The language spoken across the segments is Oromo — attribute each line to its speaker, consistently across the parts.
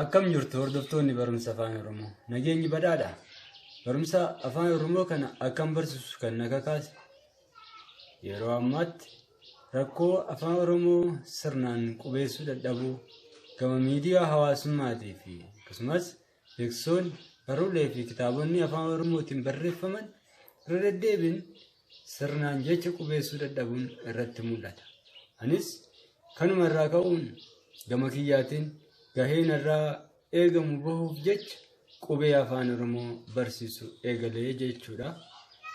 Speaker 1: Akkam jirtu hordoftoonni barumsa Afaan Oromoo? Nageenyi badhaadha. Barumsa Afaan Oromoo kana akkam barsiisu kan na kakaase yeroo ammaatti rakkoo Afaan Oromoo sirnaan qubeessuu dadhabuu gama miidiyaa hawaasummaatii fi akkasumas beeksisoonni barruulee fi kitaabonni Afaan Oromootiin barreeffaman irra deddeebiin sirnaan jecha qubeessuu dadhabuun irratti mul'ata. Anis kanuma irraa ka'uun gama kiyyaatiin gaheen irraa eegamu bahuuf jecha qubee Afaan Oromoo barsiisu eegalee jechuudha.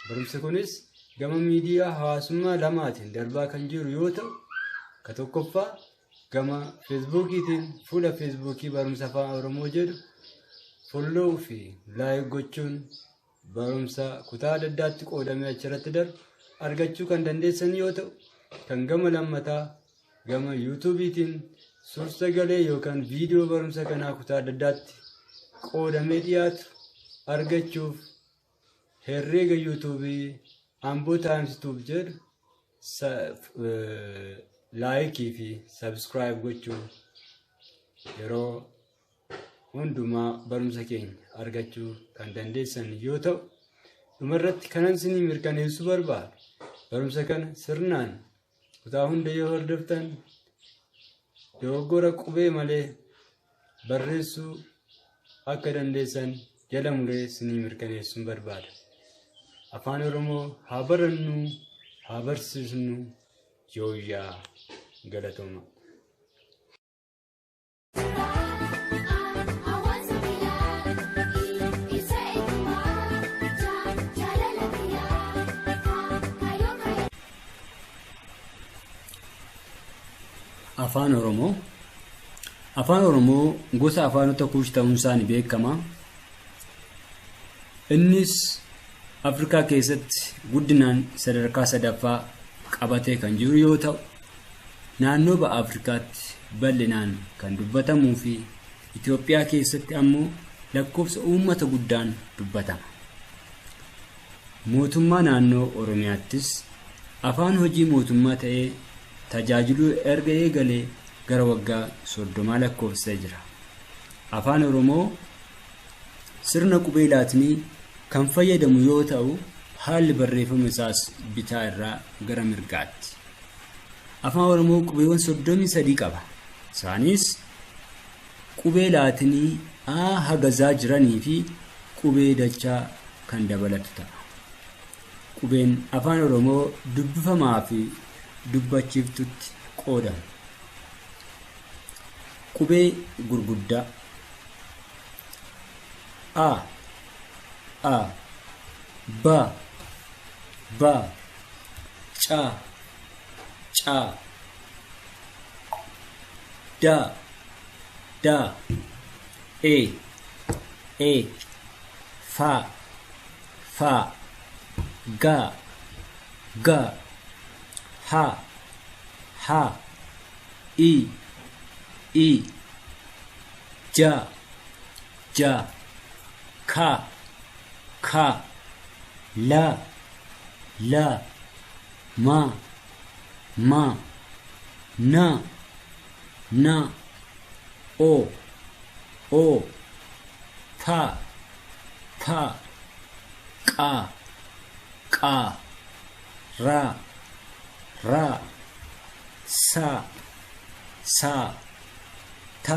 Speaker 1: Barumsi kunis gama miidiyaa hawaasummaa lamaatiin darbaa kan jiru yoo ta'u, ka tokkoffaa gama feesbuukiitiin fuula feesbuukii barumsa Afaan Oromoo jedhu follow fi like gochuun barumsa kutaa adda addaatti qoodamee achirratti darbu argachuu kan dandeessan yoo ta'u, kan gama lammataa gama yuutuubiitiin suur-sagalee yookaan viidiyoo barumsa kanaa kutaa adda addaatti qoodamee dhiyaatu argachuuf herreega yuutuubii Amboo Times Tube jedhu laayikii fi subscribe gochuun yeroo hundumaa barumsa keenya argachuu kan dandeessan yoo ta'u, dhumarratti kanan isinii mirkaneessuu barbaadu barumsa kana sirnaan kutaa hunda yoo hordoftan dogoggora qubee malee barreessuu akka dandeessan jala muree isinii mirkaneessuun barbaada. Afaan Oromoo haa barannu, haa barsiisnu, yooyyaa galatooma.
Speaker 2: Hawaasa biyyaa isa eenyummaa jaalala biyyaa kaayyoo kaayyoo.
Speaker 1: Afaan Oromoo. Afaan Oromoo gosa afaanota kuush ta'uun isaa ni beekama. Innis Afrikaa keessatti guddinaan sadarkaa sadaffaa qabatee kan jiru yoo ta'u, naannoo ba'a Afrikaatti bal'inaan kan dubbatamuu fi Itoophiyaa keessatti ammoo lakkoofsa uummata guddaan dubbatama. Mootummaa naannoo Oromiyaattis afaan hojii mootummaa ta'ee tajaajiluu erga eegalee gara waggaa 30 lakkoofsisee jira. Afaan Oromoo sirna qubee Laatinii kan fayyadamu yoo ta'u, haalli barreeffama isaas bitaa irraa gara mirgaatti. Afaan Oromoo qubeewwan 33 qaba. Isaanis qubee Laatinii A haga Z jiranii fi qubee dachaa kan dabalatu ta'a. Qubeen Afaan Oromoo dubbifamaa fi dubbachiiftutti qoodamu. Qubee gurguddaa A A B B C C D D E E F F G G H H I I J J K K L L M M N N O O P P Q Q R R S S T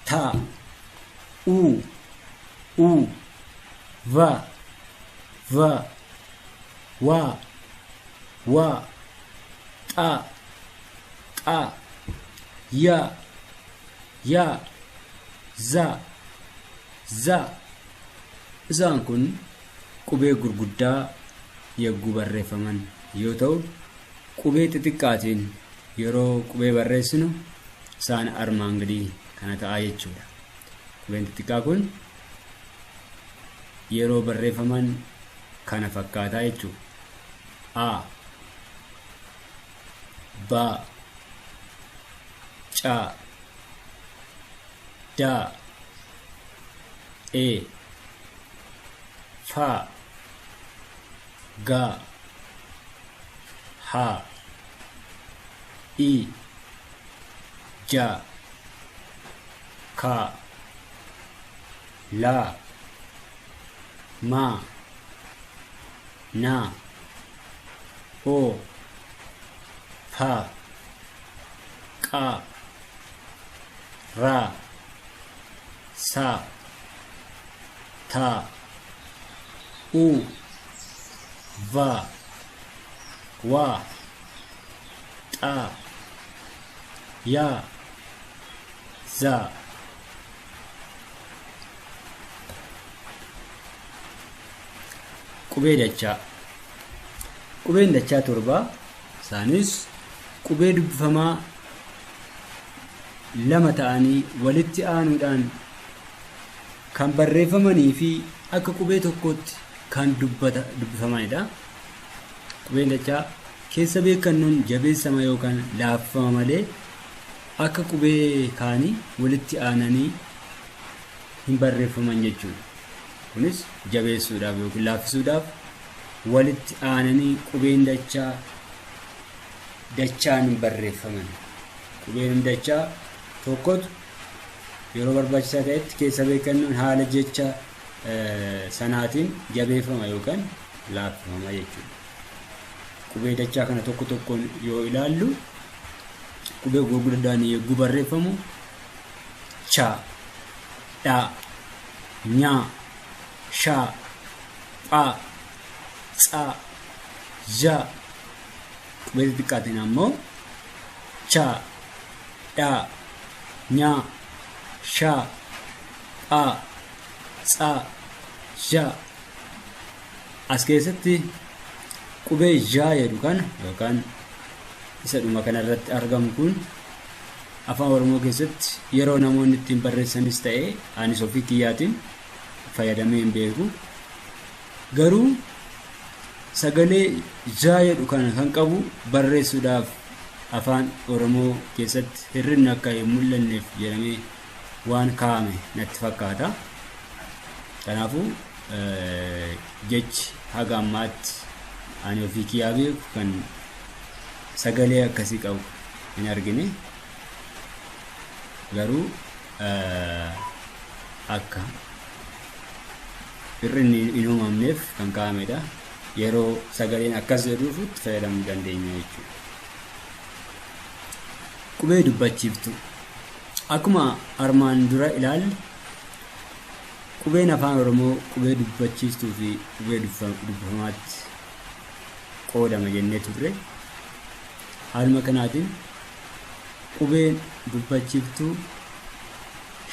Speaker 1: T U U V V W W X X Y Y Z Z. Isaan kun qubee gurguddaa yagguu barreeffaman yoo ta'u, qubee xixiqqaatiin yeroo qubee barreessinu isaan armaan gadii kana ta'a jechuudha. Qubeen xixiqqaa kun yeroo barreeffaman kana fakkaataa jechuudha. A B C D E F G H I J Ka, La, Ma, Na, O, Pa, Qa, Ra, Sa, Ta, U, Va, Wa, Ta, Ya, Za. Qubee dachaa. Qubeen dachaa torba. Isaanis qubee dubbifamaa lama ta'anii walitti aanuudhaan kan barreeffamanii fi akka qubee tokkootti kan dubbifamanidha. Qubeen dachaa keessa beekannoon jabeessama yookaan laaffama malee akka qubee kaanii walitti aananii hin barreeffaman jechuudha. Kunis jabeessuudhaaf yookiin laaffisuudhaaf walitti aananii qubeen dachaa dachaan hin barreeffaman. Qubeen dachaa tokkotu yeroo barbaachisaa ta'etti keessa beekannoon haala jecha sanaatiin jabeeffama yookaan laaffifama jechuudha. Qubee dachaa kana tokko tokkoon yoo ilaallu qubee gurguddaan yogguu barreeffamu cha, dha, nya, sha, pha, tsa, zha. Qubee xixiqqaatiin ammoo cha, dha, nya, sha, pha, tsa, zha. As keessatti qubee zha jedhu kana yookaan isa dhuma kanarratti argamu kun afaan Oromoo keessatti yeroo namoonni ittiin barreessanis ta'ee anis ofii kiyyaatiin fayyadamee hin beeku. Garuu sagalee zha jedhu kana kan qabu barreessuudhaaf afaan Oromoo keessatti hir'inni akka hin mul'anneef jedhamee waan kaa'ame natti fakkaata. Kanaafuu jechi haga ammaatti ani ofii kiyyaa beeku kan sagalee akkasii qabu hin argine. Garuu akka hir'inni hin uumamneef kan kaa'amedha. Yeroo sagaleen akkas jedhuuf itti fayyadamuu dandeenya jechuudha. Qubee dubbachiiftuu. Akkuma armaan dura ilaalle qubeen afaan Oromoo qubee dubbachiistuu fi qubee dubbifamaatti qoodama jennee turre. Haaluma kanaatiin qubeen dubbachiiftuu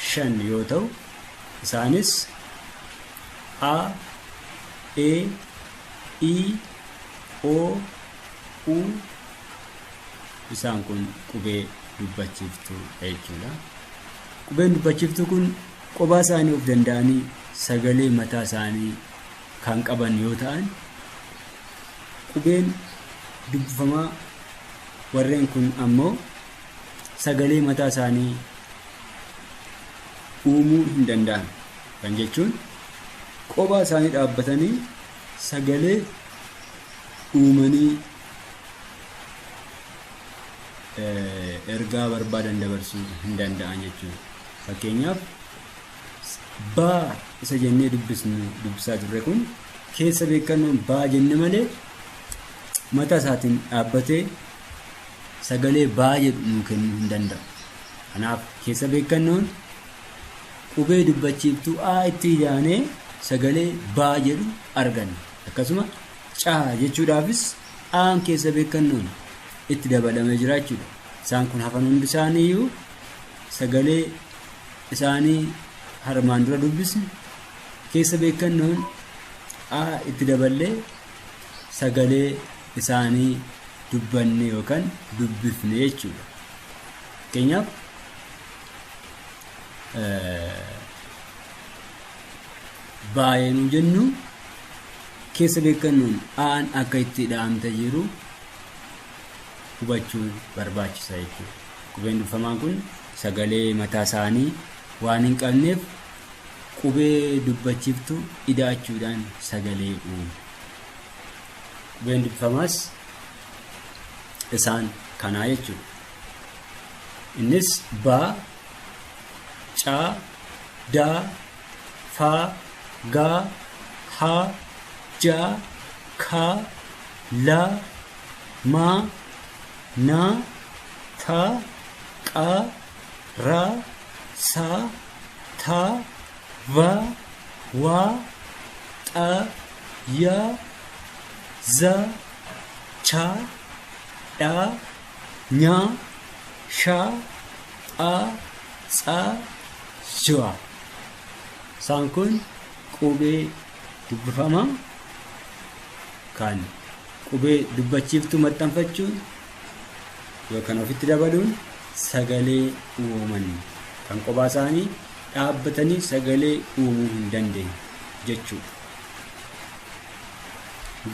Speaker 1: 5 yoo ta'u isaanis A, E, I, O, U. Isaan kun qubee dubbachiiftuu jechuudha. Qubeen dubbachiiftuu kun qobaa isaanii of danda'anii sagalee mataa isaanii kan qaban yoo ta'an qubeen dubbifamaa warreen kun ammoo sagalee mataa isaanii uumuu hin danda'an. Kan jechuun qobaa isaanii dhaabbatanii sagalee uumanii ergaa barbaadan dabarsuu hin danda'an jechuudha. Fakkeenyaaf baa isa jennee dubbisaa turre kun keessa beekannoon baa jenne malee mataa isaatiin dhaabbatee sagalee baa jedhu nuu kennuu hin danda'u. Kanaaf keessa beekannoon qubee dubbachiiftuu A itti idaanee sagalee baa jedhu arganna. Akkasuma caa jechuudhaafis A'n keessa beekannoon itti dabalamee jira jechuudha. Isaan kun hafan hundi isaaniiyyuu sagalee isaanii harmaan dura dubbisne keessa beekannoon A itti daballee sagalee isaanii dubbanne yookaan dubbifne jechuudha. Fakkeenyaaf baay'ee nu jennu keessa beekannoon A'n akka itti dha'amte jiru hubachuun barbaachisa jechuudha. Qubeen dubbifamaan kun sagalee mataa isaanii waan hin qabneef qubee dubbachiiftuu ida'achuudhaan sagalee uumu. Qubeen dubbifamaas isaan kanaa jechuudha. Innis ba, C, D, F, G, H, J, K, L, M, N, T, Q, R, S, T, V, W, X, Y, Z, Ch, Dh, Ny, Sh, X, Ts, Zh. Isaan kun qubee dubbifamaa kan qubee dubbachiiftuu maxxanfachuun yookaan ofitti dabaluun sagalee uuman kan kophaa isaanii dhaabbatanii sagalee uumuu hin dandeenye jechuudha.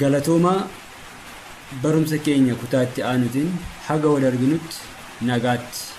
Speaker 1: Galatoomaa, barumsa keenya kutaa itti aanutiin haga wal arginutti nagaatti.